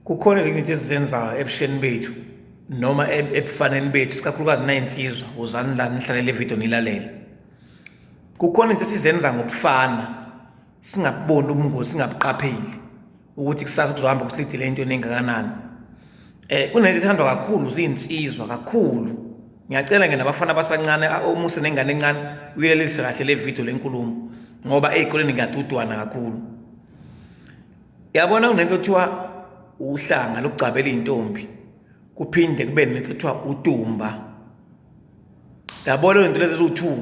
Kukhona ezinye izinto esizenzayo ebusheni bethu noma ebufaneni bethu, ikakhulukazi nayinsizwa, wozani la nihlale le video nilalele. Kukhona into esizenza ngobufana singabuboni ubungozi, singabuqapheli ukuthi kusasa kuzohamba kusilidele entweni engakanani. Kunento ethandwa kakhulu zinsizwa kakhulu. Ngiyacela nge nabafana abasancane omuse nengane encane uyilalelise kahle le video lenkulumo ngoba ey'koleni kuyadudwana kakhulu. Yabona kunento othiwa uhlanga lokugcabela iy'ntombi kuphinde kube nento othiwa udumba. Yabona lento lezi eziwu-two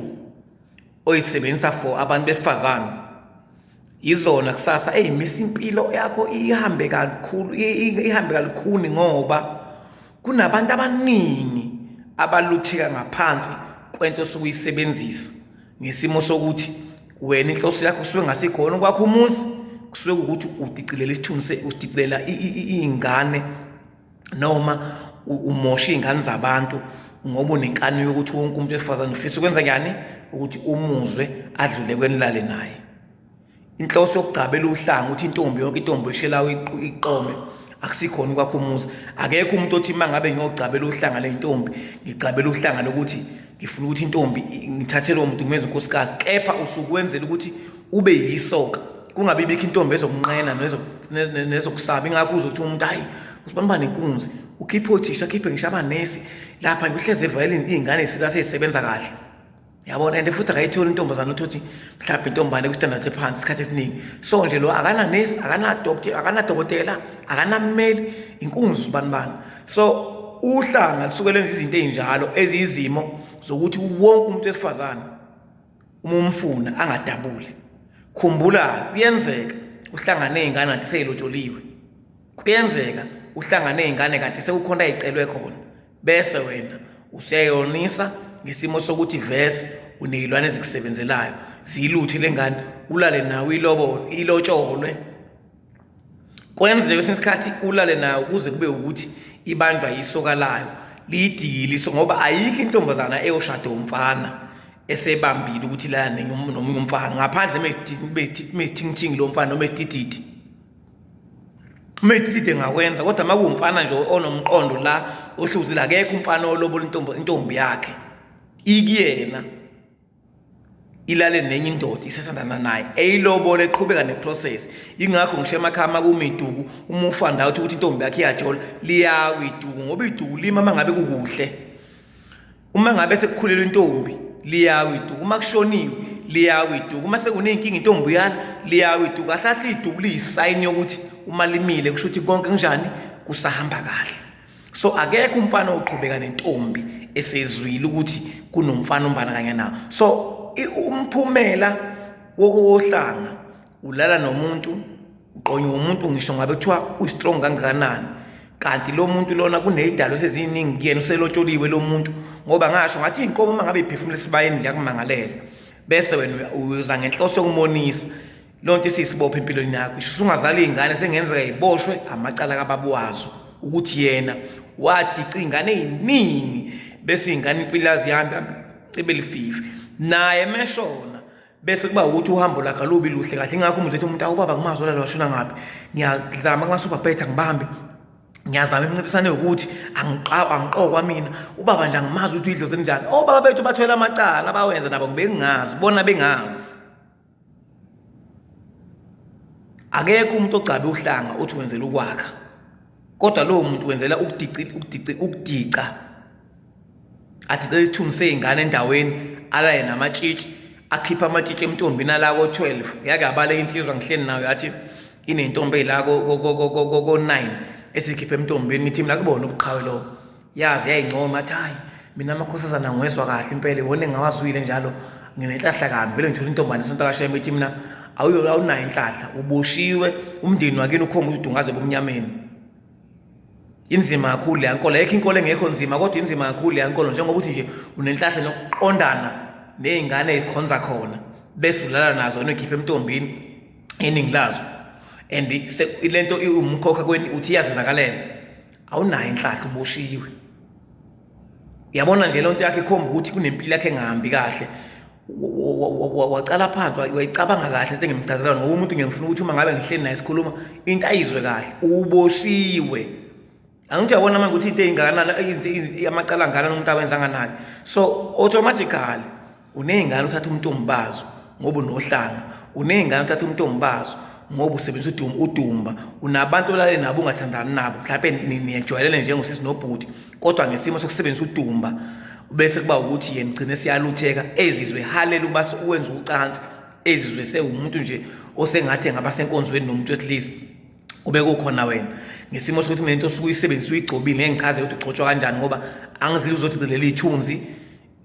oyisebenzisa for abantu besifazane yizona kusasa eyimisa impilo yakho ihambe kakhulu ihambe kalukhuni ngoba kunabantu abaningi abalutheka ngaphansi kwento osuke uyisebenzisa ngesimo sokuthi wena inhloso yakho kusuke ngasikhona ukwakha umuzi, kusuke ukuthi udicilela isithunzi, udicilela iy'ngane noma umosha iy'ngane zabantu ngoba unenkani yokuthi wonke umuntu wesifazane ufisa ukwenza njani ukuthi umuzwe adlule kwenilale naye. Inhloso yokugcabela uhlanga ukuthi intombi yonke intombi eshelayo iqome akusikhona ukwakha umuzi. Akekho umuntu othi uma ngabe ngiyogcabela uhlanga ley'ntombi ngigcabela uhlanga lokuthi ngifuna ukuthi intombi ngithathe lowo muntu ngimenze unkosikazi, kepha usukwenzela ukuthi ube yisoka kungabi bikho intombi ezokunqena nezokusaba. Ingakho uzothi umuntu hayi usibamba nenkunzi ukhiphe othisha akhiphe ngisho amanesi lapha ngihlezi evayelini iy'ngane sey'sebenza kahle. Yabona and futhi akayitholi intombazane uthi mhlawumbe intombane kwi-standard ephansi isikhathi esiningi. So nje lo akananesi, akanadokotela, akanadokotela, akanammeli, inkunzi usibani bani. So uhlanga lusuke lwenza izinto ey'njalo eziyizimo zokuthi wonke umuntu wesifazane uma umfuna angadabuli. Khumbula kuyenzeka uhlangane ney'ngane kanti sey'lotsholiwe. Kuyenzeka uhlangane ney'ngane kanti sekukhona ay'celwe khona. Bese wena usuyayonisa ngesimo sokuthi vese uney'lwane ezikusebenzelayo ziyiluthe le ngane ulale nawe ilobole ilotsholwe. Kwenzeke kwesinye isikhathi ulale nayo kuze kube ukuthi ibanjwa yisoka layo liyidikile iso ngoba ayikho intombazana eyoshada umfana esebambile ukuthi ilala nomunye umfana ngaphandle mezithingithingi lo mfana noma esitididi. Uma esitididi engakwenza kodwa uma kuwumfana nje onomqondo la ohluzile akekho umfana olobola intombi yakhe ikuyena ilale nenye indoda isesandana naye eyilobole eqhubeka neprocess. Ingakho ngisho emakhaya uma kuma iduku uma ufanda uthi ukuthi intombi yakhe iyajola liyawa iduku ngoba iduku lima uma ngabe kukuhle. Uma ngabe sekukhulelwe intombi liyawa iduku, uma kushoniwe liyawa iduku, uma sekuney'nkinga intombi uyala liyawa iduku. Kahle kahle iduku liyisayini yokuthi uma limile kusho ukuthi konke kunjani kusahamba kahle. So akekho umfana oqhubeka nentombi esezwile ukuthi kunomfana ombana kanye nawo. So umphumela wokuwohlanga ulala nomuntu uqonywa umuntu ngisho ngabe kuthiwa uyi-strong kangakanani kanti lo muntu lona kuney'dalo seziningi kuyena uselotsholiwe lo muntu ngoba ngasho ngathi iy'nkomo uma ngabe iphefumula esibayeni ziyakumangalela bese wena uza ngenhloso yokumonisa loo nto isiyisibopho empilweni yakho isho usungazala iy'ngane sengenzeka iboshwe amacala kababa wazo ukuthi yena wadica iy'ngane ey'ningi bese iy'ngane impilo yazo ihambe ibe lififi naye meshona bese kuba ukuthi uhambo lakhe alubi luhle kahle. Ingakho umuzwa ethi umuntu awubaba ngimazi olala washona ngaphi, ngiyazama kuma-super better ngibambe, ngiyazama imncintiswane yokuthi angiqokwa mina ubaba nje angimazi ukuthi uyidlozi elinjani. Obaba bethu bathwele amacala abawenza nabo bengingazi bona bengazi. Akekho umuntu ogcabe uhlanga othi wenzela ukwakha, kodwa lowo muntu wenzela ukudica adicele isithunzi sey'ngane endaweni alale namatshitshi akhiphe amatshitshi emntombini ala ko-12. Yake yabaleka insizwa ngihleli nayo yathi inentombi eyila ko-9 esikhiphe emntombini. Ngithi mina kubona ubuqhawe lobo. Yazi yayincoma athi hayi mina amakhosazana ngiwezwa kahle impela iwona engawazwile njalo nginenhlahla kabi vele ngithola intombane isonto kaShembe ithi mina awunayo inhlahla uboshiwe umndeni wakini ukhomba ukuthi udungaze ebumnyameni. Inzima kakhulu leya nkolo, ayikho inkolo engekho nzima kodwa inzima kakhulu leya nkolo njengoba uthi nje unenhlahla nokuqondana ney'ngane ey'khonza khona bese ulala nazo wena uyikhipha emntombini iningi lazo and le nto iwumkhokha kweni uthi iyazenzakalela awunayo inhlahla uboshiwe. Yabona nje lonto yakhe ikhomba ukuthi kunempilo yakhe engahambi kahle. Wacala phansi, wayicabanga kahle into engimchazela, ngoba umuntu ngiyamfuna ukuthi uma ngabe ngihleli naye sikhuluma into ayizwe kahle. Uboshiwe, angithi uyabona manje ukuthi into eyingakanani, izinto, amacala angakanani umuntu awenza anganani. So automatically uney'ngane uthatha umntombi bazo ngoba unohlanga, uney'ngane uthatha umntombi bazo ngoba usebenzisa udumba, unabantu olale nabo ungathandani nabo, mhlawumbe niyajwayelene njengosisi nobhuti, kodwa ngesimo sokusebenzisa udumba bese kuba ukuthi yena ugcine siyalutheka, ezizwe ehalela ukuba uwenza ucansi, ezizwe sewumuntu nje osengathi engaba senkonzweni nomuntu wesilisa, kube kukhona wena ngesimo sokuthi kunento osuke uyisebenzisa uyigcobile. Ngeke ngichaze ukuthi ugcotshwa kanjani ngoba angizile uzothi leli thunzi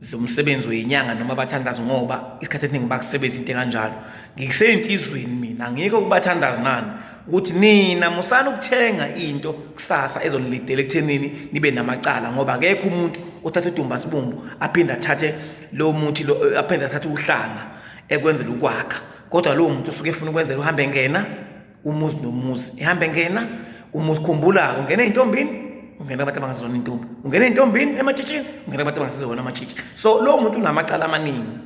zomsebenzi wenyanga noma abathandazi, ngoba isikhathi esiningi bakusebenzisa into enkanjalo. Ngiseyinsizweni mina, angikho kubathandazi nani ukuthi nina musani ukuthenga into kusasa ezonilidela ekuthenini nibe namacala, ngoba akekho umuntu othatha udumba sibumbu aphinde athathe lo muthi lo, aphinde athathe uhlanga ekwenzela ukwakha, kodwa lowo muntu usuke efuna ukwenzela uhambe ngena umuzi nomuzi, ihambe ngena umuzi. Khumbula, ungena ey'ntombini, ungena kubantu abangazona intombi, ungena ey'ntombini ematshitshini, ungena kubantu abangasizona amatshitshi. So lowo muntu unamacala amaningi.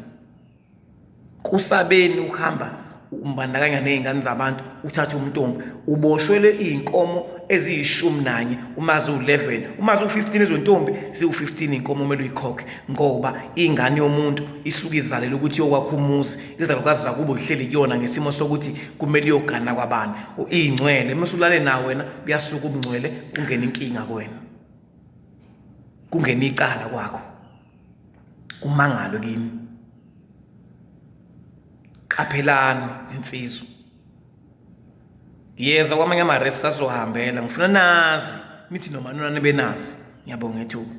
Kusabeni ukuhamba umbandakanya ney'ngane zabantu, uthathe umntombi, uboshwele iy'nkomo eziyishumi nanye, uma ziwu-11, uma ziwu-15 izontombi, ziwu-15 iy'nkomo kumele uyikhokhe, ngoba ingane yomuntu isuke izalela ukuthi iyokwakha umuzi, izalukazi zakubo ihleli kuyona ngesimo sokuthi kumele iyogana kwabani. Iy'ngcwele, uma usulale nawo wena, kuyasuka ubungcwele, kungena inkinga kuwena, kungena icala kwakho, kumangalo kini. Qaphelani zinsizwa, ngiyeza kwamanye amaresi, sazohambela, ngifuna nazi nithi noma nona nibe nazi. Ngiyabonga ithuba.